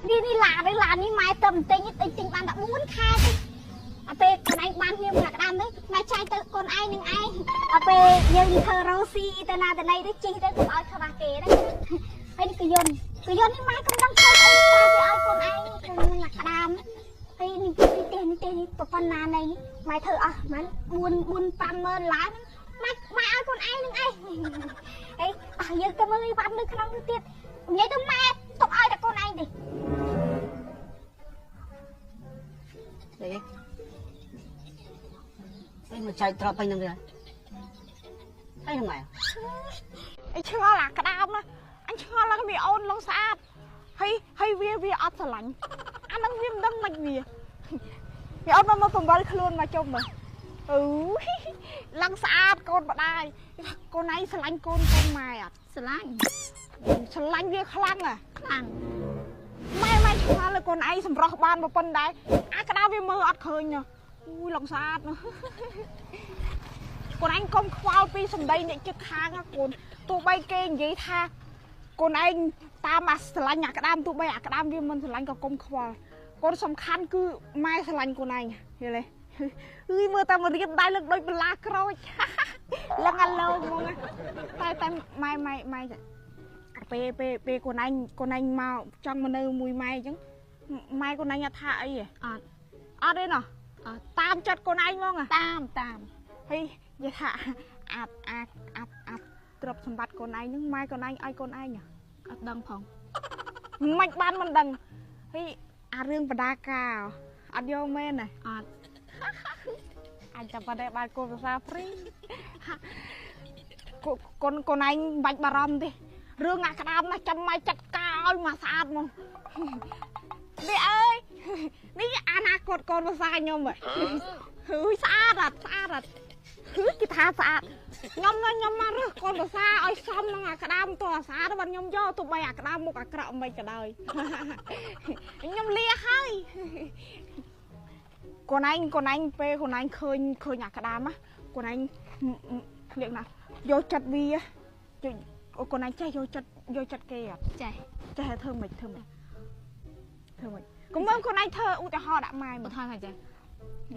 នេះនេះឡាននេះឡាននេះម៉ែទៅទិញទិញទិញបានតែ4ខែទេអាពេលកូនឯងបានគ្នាមួយក្តាមនេះម៉ែចែកទៅកូនឯងនឹងឯងដល់ពេលយើងធ្វើរ៉ូស៊ីទៅណាទៅណីទៅជីទៅកុំឲ្យខ្វះគេណាហើយនេះកយន្តកយន្តនេះម៉ែកំដឹងធ្វើអីក្រៅពីឲ្យកូនឯងនឹងក្តាមហើយនេះនេះនេះនេះប៉ុណ្ណានៃម៉ែធ្វើអស់មិន4 4 50000ឡើងម៉ែម៉ែឲ្យកូនឯងនឹងឯងហើយអស់យើងទៅមើលអីវ៉ាន់នៅក្នុងនោះទៀតនិយាយទៅម៉ែទុកឲ្យតែកូនឯងទេទេអីមកចែកទ្រព្យពេញនឹងទេហើយហ្នឹងម៉ែ អីឆ្ងល់អាក្តាមណាអញឆ្ងល់ឡើងមីអូនលងស្អាតហើយហើយវាវាអត់ស្រឡាញ់អានឹងវាមិនដឹងមិនវាមីអូនមកមកបំបល់ខ្លួនមកជុំមើលអូឡើងស្អាតកូនម្ដាយកូនឯងស្រឡាញ់កូនកូនម៉ែអត់ ស្រឡាញ់ ស្រឡាញ់វាខ្លាំងហ៎ ខ្លាំង ម៉ែម៉ែឆ្ងល់លើកូនឯងសម្រស់បានមកប៉ុណ្ដែរអាក្តារវាមើលអត់ឃើញអូយឡងស្អាតណាកូនឯងកុំខ្វល់ពីសម្ដីអ្នកជិតខាងណាកូនទោះបីគេនិយាយថាកូនឯងតាមអាស្រឡាញ់អាក្តាមទោះបីអាក្តាមវាមិនស្រឡាញ់ក៏កុំខ្វល់កូនសំខាន់គឺម៉ែស្រឡាញ់កូនឯងយល់ទេអើយមើលតែមករៀបដៃលើកដូចបន្លាក្រូចលឹងអាឡូហ្មងតែតែម៉ែម៉ែម៉ែពេលពេលពេលកូនឯងកូនឯងមកចង់មកនៅមួយម៉ែអញ្ចឹងម៉ែកូនឯងអត់ថាអីទេ អត់ អត់ទេណោះ អត់ តាមចិត្តកូនឯងហ្មង តាមតាម ហើយនិយាយថាអាអាអាអាទ្រព្យសម្បត្តិកូនឯងហ្នឹងម៉ែកូនឯងឲ្យកូនឯង អត់ដឹងផង មិនបានមិនដឹងហើយអារឿងបដាកាអត់យកមែនណា អត់ អញចាំប៉ុណ្ណេះបានកូនភាសាព្រីកូនកូនឯងមិនបាច់បារម្ភទេរឿងអាក្តាមណាចាំម៉ែចាត់ការឲ្យមកស្អាតមកនេះអើយនេះអនាគតកូនភាសាខ្ញុំហ៎ហឺស្អាតអត់ស្អាតអត់គឺគេថាស្អាតខ្ញុំខ្ញុំមករើសកូនភាសាឲ្យសមនឹងអាក្តាមតោះស្អាតបានខ្ញុំយកទោះបីអាក្តាមមុខអាក្រក់មិនក៏ដោយខ្ញុំលាហើយកូនឯងកូនឯងពេលកូនឯងឃើញឃើញអាក្តាមណាកូនឯងលៀកណាយកចិត្តវាកូនឯងចេះយកចិត្តយកចិត្តគេអត់ ចេះ ចេះធ្វើមិនធ្វើមិនធ្វើមិនកុំមើលកូនឯងធ្វើឧទាហរណ៍ដាក់ម៉ែ ឧទាហរណ៍ថាចេះ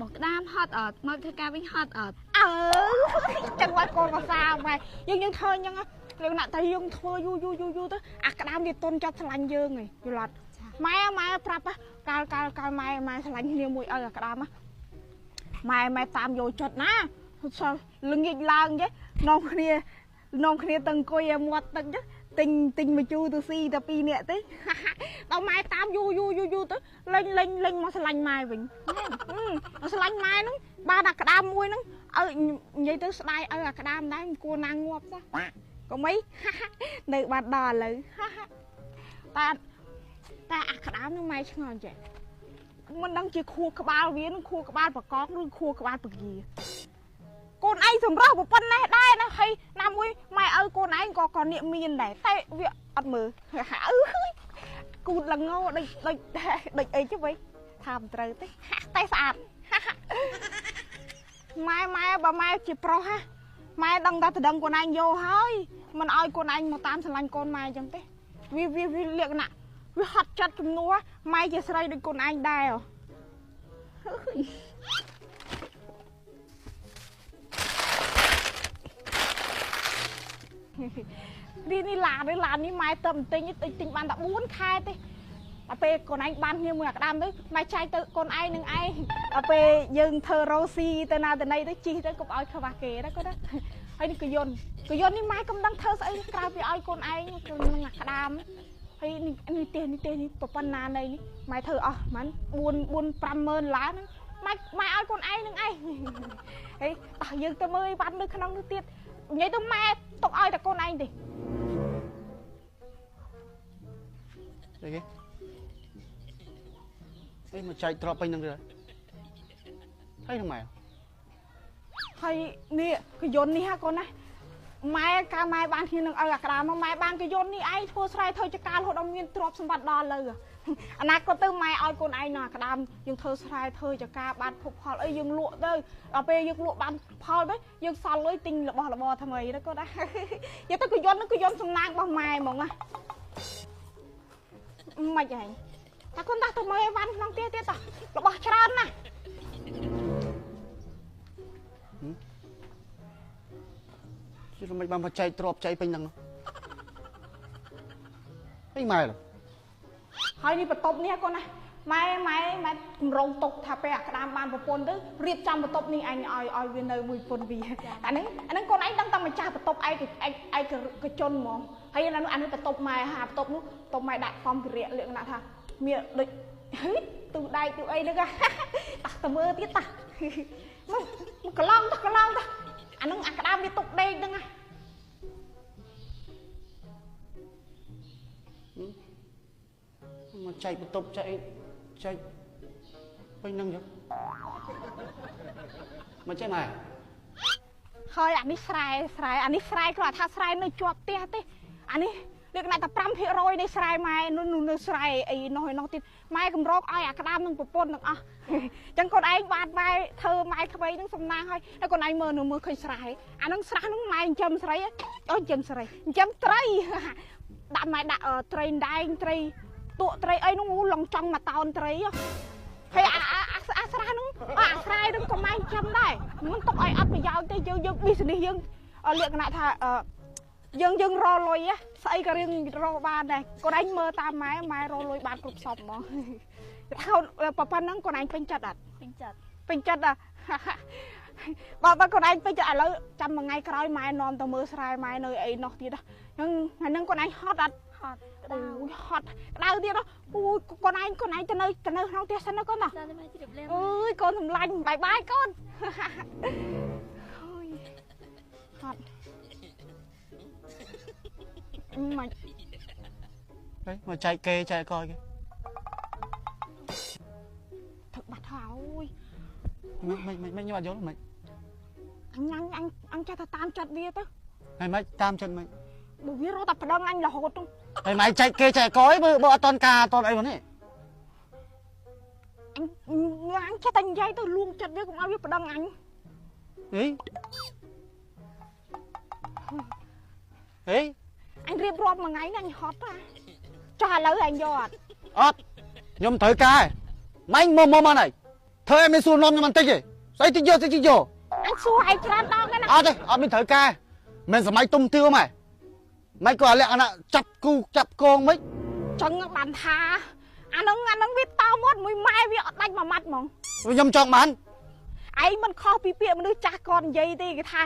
មកក្តាមហត់អត់មកធ្វើការវិញហត់អត់ អើចឹងហើយកូនភាសាម៉ែយើងយើងធ្វើអញ្ចឹងលក្ខណៈតែយើងធ្វើយូរយូរយូរយូរទៅអាក្តាមវាទុនចិត្តស្រឡាញ់យើងឯងយល់អត់ម៉ែម៉ែប្រាប់កាលកាលកាលម៉ែម៉ែស្រឡាញ់គ្នាមួយឲ្យអាក្តាមម៉ែម៉ែតាមយកចិត្តណាល្ងាចឡើងចេះនាំគ្នានាំគ្នាទៅអង្គុយឲ្យមាត់ទឹកទិញទិញមួយជូរទៅស៊ីតែពីរនាក់ទេដល់ម៉ែតាមយូរយូរយូរយូរទៅលេងលេងលេងមកស្រឡាញ់ម៉ែវិញមកស្រឡាញ់ម៉ែហ្នឹងបានអាក្តាមមួយហ្នឹងឲ្យនិយាយទៅស្ដាយឲ្យអាក្តាមដែរមិនគួរណាងាប់សោះកុំអីនៅបានដល់ឥឡូវតែតែអាក្តាមហ្នឹងម៉ែឆ្ងល់ចេះមិនដឹងជាខួរក្បាលវានឹងខួរក្បាលបកងឬខួរក្បាលពគាកូនឯងសម្រស់ប៉ុណ្ណេះដែរណាហើយណាមួយម៉ែឪកូនឯងក៏ក៏នាគមានដែរតែវាអត់មើលអឺគូតល្ងដូចដូចដូចអីchứវិញថាមិនត្រូវទេតែស្អាតម៉ែម៉ែបើម៉ែជាប្រុសហ่ะម៉ែដឹងតែតដឹងកូនឯងយកហើយមិនឲ្យកូនឯងមកតាមស្រឡាញ់កូនម៉ែអញ្ចឹងទេវាវាវាលក្ខណៈវាហត់ចិត្តជំនួសម៉ែជាស្រីដូចកូនឯងដែរនេះនេះឡាននេះឡាននេះម៉ែទៅទិញទិញទិញបានតែ4ខែទេដល់ពេលកូនឯងបានគ្នាមួយអាក្តាមទៅម៉ែចែកទៅកូនឯងនឹងឯងដល់ពេលយើងធ្វើរ៉ូស៊ីទៅណាទៅណីទៅជីទៅកុំឲ្យខ្វះគេណាកូនណាហើយនេះកយន្តកយន្តនេះម៉ែកំដឹងធ្វើស្អីក្រៅពីឲ្យកូនឯងនឹងអាក្តាមហើយនេះនេះនេះនេះនេះប៉ុណ្ណានៃនេះម៉ែធ្វើអស់មិន4 4 50000ឡើងម៉ែម៉ែឲ្យកូនឯងនឹងឯងហើយអស់យើងទៅមើលអីវ៉ាន់នៅក្នុងនោះទៀតនិយាយទៅម៉ែទុកឲ្យតែកូនឯងទេ អីគេអីមកចែកទ្រព្យពេញនឹងទេហើយហ្នឹងម៉ែ ហើយនេះកយន្តនេះហ่ะកូនណាម៉ែកាលម៉ែបានគ្នានឹងឲ្យអាក្តាមមកម៉ែបានកយន្តនេះឯងធ្វើស្រែធ្វើចការរហូតដល់មានទ្រព្យសម្បត្តិដល់លើអនាគតទៅម៉ែឲ្យកូនឯងនៅអាក្តាមយើងធ្វើស្រែធ្វើចការបានភពផលអីយើងលក់ទៅដល់ពេលយើងលក់បានផលទៅយើងសល់លុយទិញរបស់របរថ្មីទៅកូនណានិយាយទៅកយន្តនឹងកយន្តសំណាងរបស់ម៉ែហ្មងណាមិនហី តាកូនតាទៅមើលអីវ៉ាន់ក្នុងផ្ទះទៀតតារបស់ច្រើនណាស់ ជិះមិនបានមកចែកទ្របចែកពេញហ្នឹងពេញម៉ែ ហើយនេះបន្ទប់នេះកូនណាម៉ែម៉ែម៉ែកម្រងទុកថាពេលអាក្តាមបានប្រពន្ធទៅរៀបចំបន្ទប់នេះអញឲ្យវានៅមួយប្រពន្ធវាអាហ្នឹងកូនឯងដឹងតែម្ចាស់បន្ទប់ឯកឯកជនហ្មងហើយអានោះបន្ទប់ម៉ែហាបន្ទប់នោះបន្ទប់ម៉ែដាក់សម្ភារៈលក្ខណៈថាមានដូចទូដែកទូអីហ្នឹងតាទៅមើលទៀតតាមកកន្លងតាកន្លងតាអាហ្នឹងអាក្តាមវាទុកដេកហ្នឹងណា មកចែកបន្ទប់ចែកចែកពេញហ្នឹងចឹងមកចេះម៉ែ ហើយអានេះស្រែស្រែអានេះស្រែគ្រាន់ថាស្រែនៅជាប់ផ្ទះទេអានេះលក្ខណៈតែ5%នៃស្រែម៉ែនោះនៅស្រែអីនោះឯនោះទៀតម៉ែកម្រោកឲ្យអាក្តាមនឹងប្រពន្ធទាំងអស់ចឹងកូនឯងបានម៉ែធ្វើម៉ែក្បីនឹងសំណាងហើយហើយកូនឯងមើលនៅមើលឃើញស្រែអានឹងស្រះនឹងម៉ែចិញ្ចឹមស្រីអូចិញ្ចឹមស្រីចិញ្ចឹមត្រីដាក់ម៉ែដាក់ត្រីដែងត្រីតក់ត្រីអីនោះឡងចង់មកតោនត្រីហើយអាអាស្រះនោះអាស្រែនោះក៏ម៉ែចាំដែរមិនទុកឲ្យអត់ប្រយោជន៍ទេយើងយើង business យើងលក្ខណៈថាយើងយើងរលុយស្អីក៏រៀងរកបានដែរកូនឯងមើលតាមម៉ែម៉ែរលុយបានគ្រប់សពហ្មងថាប៉ុណ្ណឹងកូនឯងពេញចិត្តអត់ពេញចិត្តពេញចិត្តអបើបើកូនឯងពេញចិត្តឥឡូវចាំមួយថ្ងៃក្រោយម៉ែនាំទៅមើលស្រែម៉ែនៅអីនោះទៀតហ្នឹងថ្ងៃហ្នឹងកូនឯងហត់អត់ហត់អូយហត់ក្តៅទៀតអូយកូនឯងកូនឯងទៅនៅទៅនៅក្នុងផ្ទះសិនណាកូនណាអើយកូនសម្លាញ់បាយបាយកូនអូយហត់មិនហេមកចែកគេចែកកគេ ថឹកបាត់ហើយ មិនមិនមិនខ្ញុំអត់យល់មិន អញអញអញចេះតែតាមចិត្តវាទៅ ហើយមិនតាមចិត្តមិន បើវារត់តែប្តឹងអញរហូតទៅ ហើយម៉ែចែកគេចែកកអីបើអត់តន់ការអត់តន់អីមកនេះ អញអញចេះតែនិយាយទៅលួងចិត្តវាកុំឲ្យវាប្តឹងអញ ហីហេ អញរៀបរាប់មួយថ្ងៃនេះអញហត់ណាចុះឥឡូវអញយកអត់ អត់ខ្ញុំត្រូវការម៉ែមកមកមកណៃធ្វើឲ្យមានសួរនាំខ្ញុំបន្តិចទេស្អីតិចយកតិចយក អញសួរឯងច្រើនដងណាស់ អត់ទេអត់មានត្រូវការមិនសម័យទុំទាវម៉ែមិនក៏លក្ខណៈចាប់គូចាប់កងមិន ចឹងបានថាអានឹងអានឹងវាតមាត់មួយម៉ែវាអត់ដាច់មួយម៉ាត់ហ្មង ខ្ញុំចង់បាន ឯងមិនខុសពីពាក្យមនុស្សចាស់គាត់និយាយទេគេថា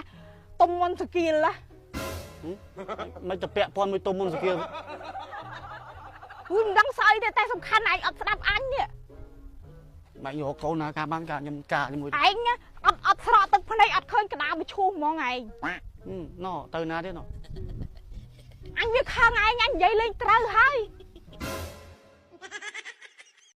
ទុំមុនសគៀលណា មិនទៅពាក់ព័ន្ធមួយទុំមុនសគៀល អូយមិនដឹងស្អីទេតែសំខាន់ឯងអត់ស្ដាប់អញនេះ ម៉ែយកកូនណាការបានការខ្ញុំការជាមួយ ឯងអត់អត់ស្រក់ទឹកភ្នែកអត់ឃើញក្តារមឈូសហ្មងឯង ណ៎ទៅណាទៀតណ៎ អញវាខឹងឯងអញនិយាយលេងត្រូវហើយ